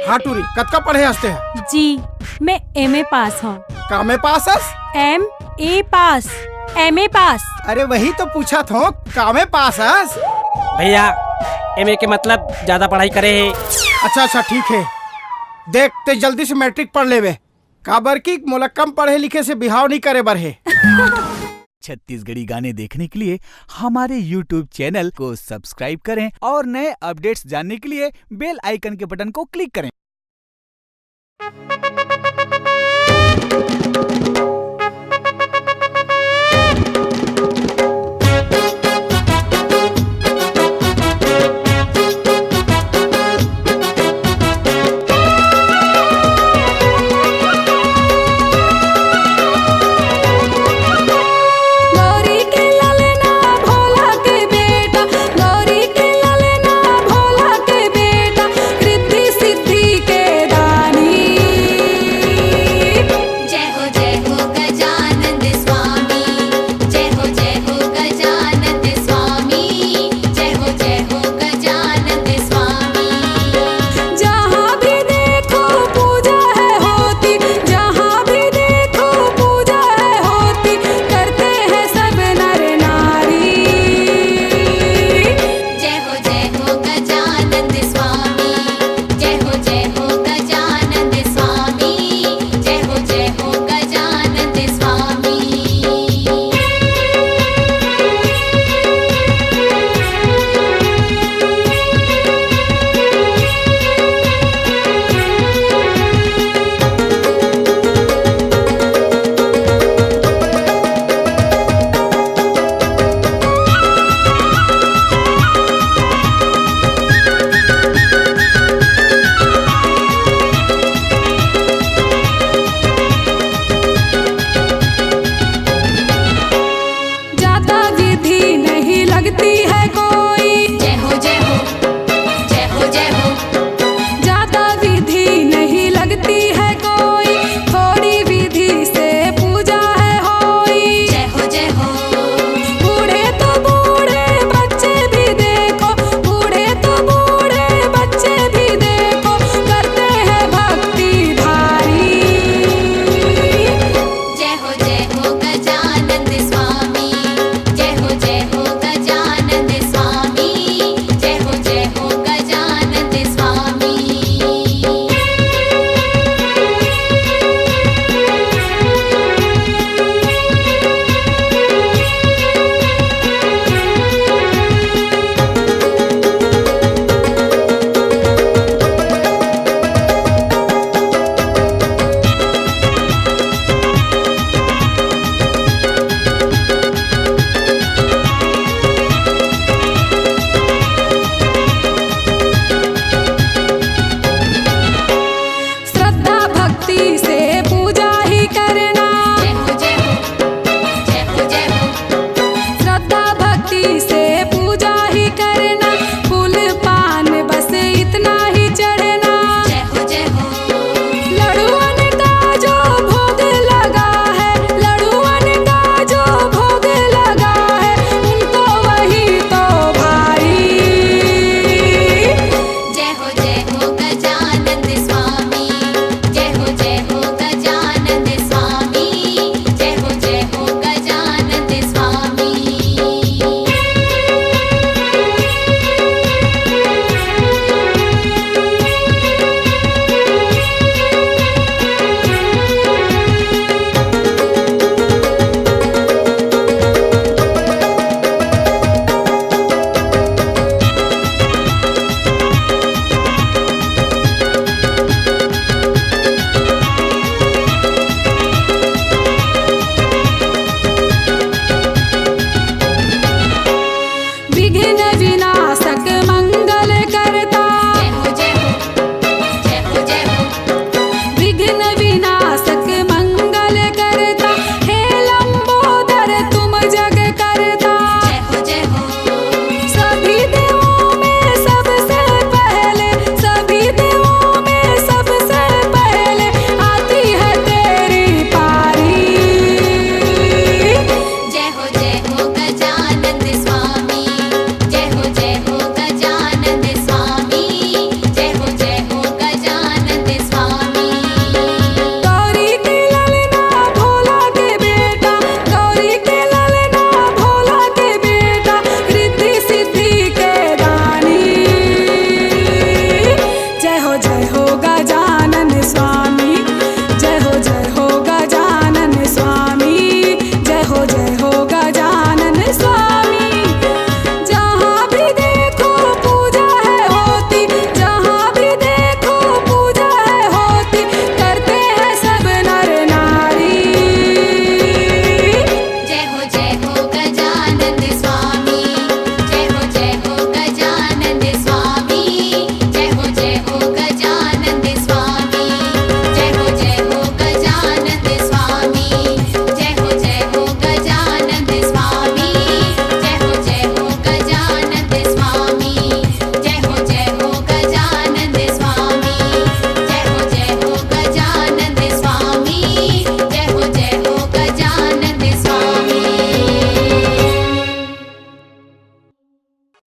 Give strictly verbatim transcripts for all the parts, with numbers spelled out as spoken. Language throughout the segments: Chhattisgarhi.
हाँ टूरी, कतका पढ़े हस ते? जी, मैं एमए पास हूँ। का में पास हस? एमए पास। एमए पास। अरे वही तो पूछत हूँ, का में पास हस? भैया, एमए के मतलब ज्यादा पढ़ाई करे हे। अच्छा अच्छा, ठीक है। देख, ते जल्दी से मैट्रिक पढ़ लेवे, काबर कि मोला कम पढ़े लिखे से बिहाव नहीं करे बर हे। छत्तीसगढ़ी गाने देखने के लिए हमारे YouTube चैनल को सब्सक्राइब करें और नए अपडेट्स जानने के लिए बेल आइकन के बटन को क्लिक करें।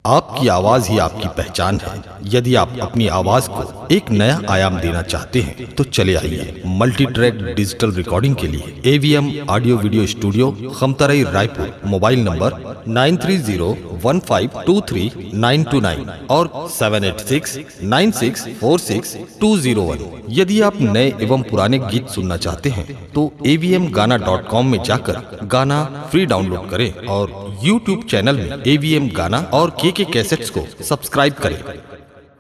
आपकी आवाज ही आपकी पहचान है। यदि आप अपनी आवाज को एक नया आयाम देना चाहते हैं तो चले आइए मल्टी ट्रैक डिजिटल रिकॉर्डिंग के लिए AVM audio video studio, Khamtarai, Raipur. Mobile number nine three zero one five two three nine two nine और seven eight six nine six four six two zero one. यदि आप नए एवं पुराने गीत सुनना चाहते हैं तो एवीएम गाना डॉट कॉम में जाकर गाना फ्री डाउनलोड करें और यूट्यूब चैनल में एवीएम गाना और केके कैसेट्स को सब्सक्राइब करें।